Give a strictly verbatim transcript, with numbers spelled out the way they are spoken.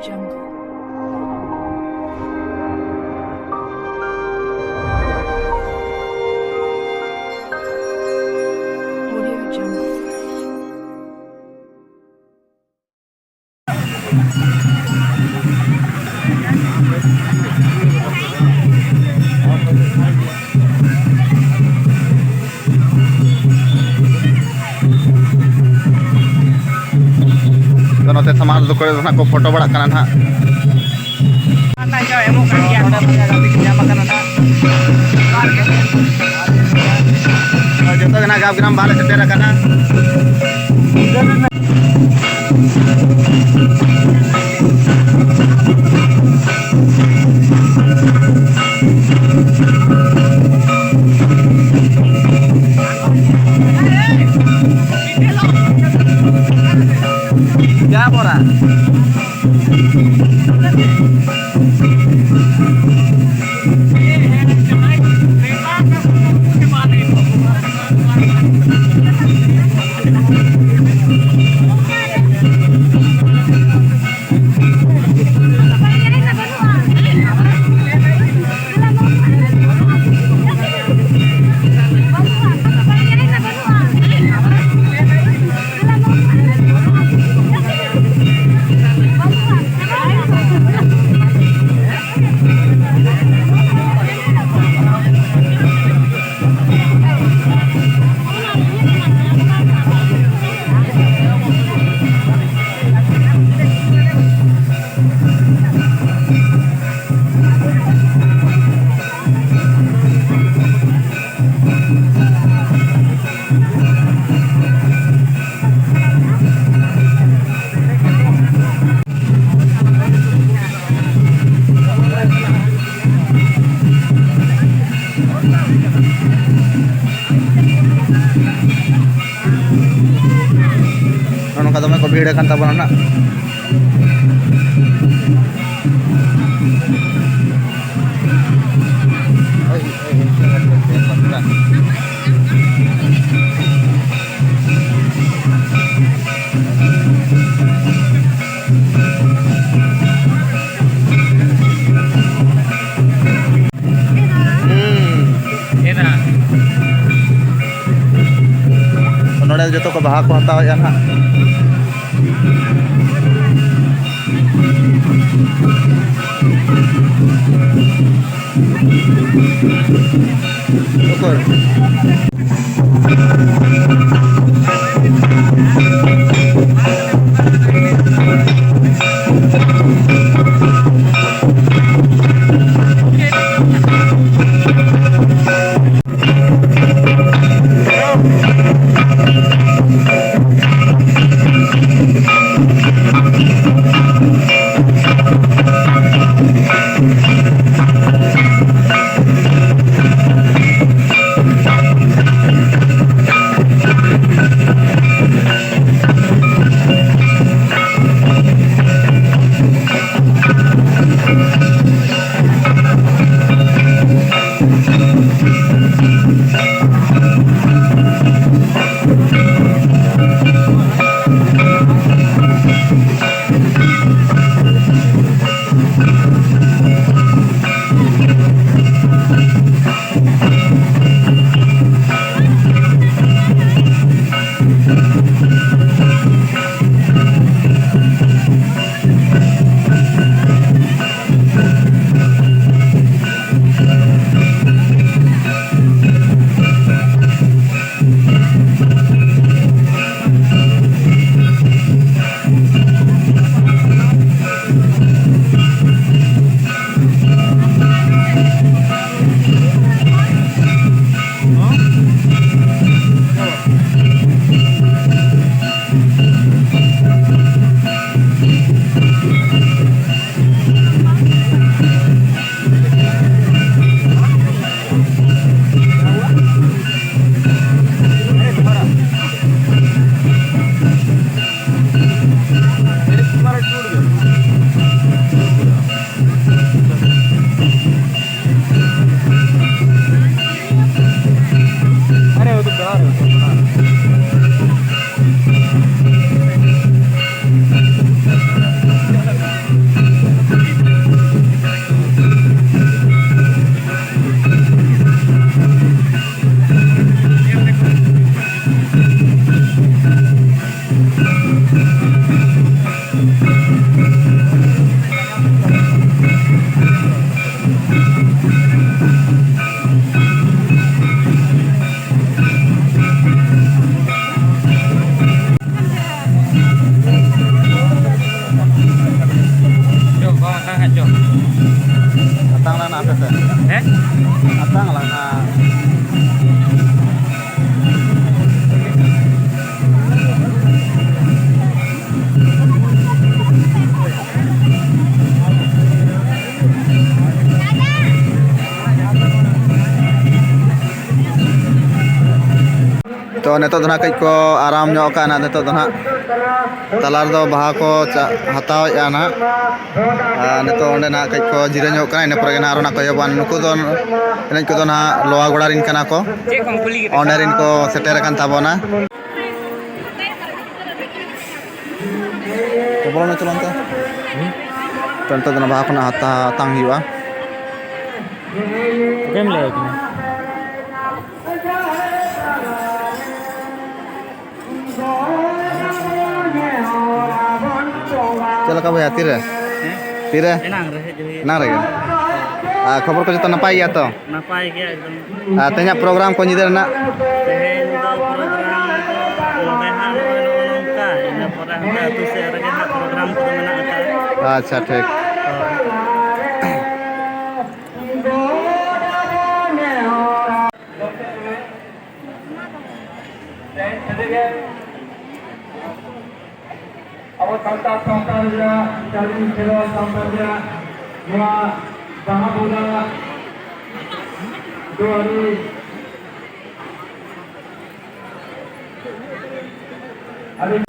Jungle. Audio Jungle. ᱛᱚ, ᱱᱚᱛᱮ ᱥᱟᱢᱟᱝ ᱨᱮᱫᱚ ᱠᱚᱨᱮ ᱫᱚ ᱱᱟᱦᱟᱜ ᱠᱚ ᱯᱷᱳᱴᱳ ᱵᱟᱲᱟᱜ ᱠᱟᱱᱟ ᱱᱟᱦᱟᱜ᱾ ᱡᱚᱛᱚ ᱜᱮ ᱱᱟᱦᱟᱜ ᱜᱟᱯ ᱜᱨᱟᱢ ᱵᱟᱦᱟ ᱞᱮ ᱥᱮᱴᱮᱨ ᱟᱠᱟᱱᱟ᱾ ᱱᱚᱜᱼᱚ ᱱᱚᱝᱠᱟ ᱫᱚᱢᱮ ᱠᱚ ᱵᱷᱤᱲ ᱟᱠᱟᱱ ᱛᱟᱵᱚᱱᱟ ᱱᱟᱜ᱾ ᱡᱚᱛᱚ ᱠᱚ ᱵᱟᱦᱟ ᱠᱚ ᱦᱟᱛᱟᱣᱮᱫᱼᱟ ᱱᱟᱦᱟᱜ᱾ ᱚᱠᱚᱭ? ᱟᱛᱟᱝ ᱞᱟᱝ ᱟᱯᱮ ᱥᱮᱫ᱾ ᱦᱮᱸ? ᱟᱛᱟᱝ ᱞᱟᱝ ᱦᱟᱸᱜ᱾ ᱛᱚ, ᱱᱤᱛᱚᱜ ᱫᱚ ᱱᱟᱦᱟᱜ ᱠᱟᱹᱡ ᱠᱚ ᱟᱨᱟᱢ ᱧᱚᱜ ᱠᱟᱜᱼᱟ ᱱᱟᱦᱟᱜ᱾ ᱱᱤᱛᱚᱜ ᱫᱚ ᱱᱟᱦᱟᱜ ᱛᱟᱞᱟ ᱨᱮᱫᱚ ᱵᱟᱦᱟ ᱠᱚ ᱪᱟ-, ᱦᱟᱛᱟᱣᱮᱫᱼᱟ ᱱᱟᱦᱟᱜ᱾ ᱟᱨ ᱱᱤᱛᱚᱜ ᱚᱸᱰᱮ ᱱᱟᱦᱟᱜ ᱠᱟᱹᱡ ᱠᱚ ᱡᱤᱨᱟᱹ ᱧᱚᱜ ᱠᱟᱱᱟ, ᱤᱱᱟᱹ ᱯᱚᱨᱮ ᱜᱮ ᱱᱟᱦᱟᱜ ᱟᱨᱚ ᱱᱟᱦᱟᱜ ᱠᱚ ᱮᱦᱚᱵᱟ᱾ ᱱᱩᱠᱩ ᱫᱚ, ᱮᱱᱮᱡ ᱠᱚᱫᱚ ᱱᱟᱦᱟᱜ ᱞᱳᱣᱟ ᱜᱚᱲᱟ ᱨᱮᱱ ᱠᱟᱱᱟ ᱠᱚ᱾ ᱪᱮᱫ ᱠᱚᱢ ᱠᱩᱞᱤ ᱠᱮᱫᱟ? ᱚᱸᱰᱮ ᱨᱮᱱ ᱠᱚ ᱥᱮᱴᱮᱨ ᱟᱠᱟᱱ ᱛᱟᱵᱚᱱᱟ᱾ ᱛᱚ, ᱵᱚᱞᱚᱱ ᱢᱮ ᱪᱚᱞᱚᱱ ᱛᱮ᱾ ᱛᱚ, ᱱᱤᱛᱚᱜ ᱫᱚ ᱚᱱᱟ ᱵᱟᱦᱟ ᱠᱷᱚᱱᱟᱜ ᱦᱟᱛᱟ-, ᱦᱟᱛᱟᱝ ᱦᱩᱭᱩᱜᱼᱟ᱾ ᱚᱠᱚᱭᱮᱢ ᱞᱟᱹᱭ ᱟᱭ ᱠᱟᱱᱟ? ᱪᱮᱫ ᱞᱮᱠᱟ ᱵᱚᱭᱦᱟ, ᱛᱤᱨᱮ? ᱦᱮᱸ? ᱛᱤᱨᱮ? ᱮᱱᱟᱝ ᱨᱮ ᱦᱮᱡ ᱦᱩᱭ ᱮᱱᱟᱝ ᱨᱮᱜᱮ? ᱟᱨ ᱠᱷᱚᱵᱚᱨ ᱠᱚ ᱡᱚᱛᱚ ᱱᱟᱯᱟᱭ ᱜᱮᱭᱟ ᱛᱚ? ᱱᱟᱯᱟᱭ ᱜᱮᱭᱟ ᱮᱠᱫᱚᱢ᱾ ᱟᱨ ᱛᱮᱦᱮᱧᱟᱜ ᱯᱨᱳᱜᱨᱟᱢ ᱠᱚ ᱧᱤᱫᱟᱹ ᱨᱮᱱᱟᱜ? ᱛᱮᱦᱮᱧ ᱫᱚ ᱯᱨᱳᱜᱨᱟᱢ ᱫᱚ ᱱᱚᱰᱮ ᱦᱟᱸᱜ ᱱᱚᱜᱼᱚᱭ ᱱᱚᱜᱼᱚ ᱱᱚᱝᱠᱟ, ᱤᱱᱟᱹ ᱯᱚᱨᱮ ᱦᱟᱱᱛᱮ ᱟᱹᱛᱩ ᱥᱮᱫ ᱨᱮᱜᱮ ᱦᱟᱸᱜ ᱯᱨᱳᱜᱨᱟᱢ ᱠᱚᱫᱚ ᱢᱮᱱᱟᱜ ᱟᱠᱟᱫᱼᱟ᱾ ᱟᱪᱪᱷᱟ, ᱴᱷᱤᱠ᱾ ᱦᱳᱭ᱾ ᱟᱵᱚ ᱥᱟᱱᱛᱟᱲ ᱥᱟᱶᱛᱟ ᱨᱮᱭᱟᱜ ᱪᱟᱹᱞᱤ ᱠᱷᱮᱞᱣᱟᱲ ᱥᱟᱶᱛᱟ ᱨᱮᱭᱟᱜ ᱱᱚᱣᱟ ᱵᱟᱦᱟ ᱵᱚᱸᱜᱟ ᱫᱚ ᱟᱹᱰᱤ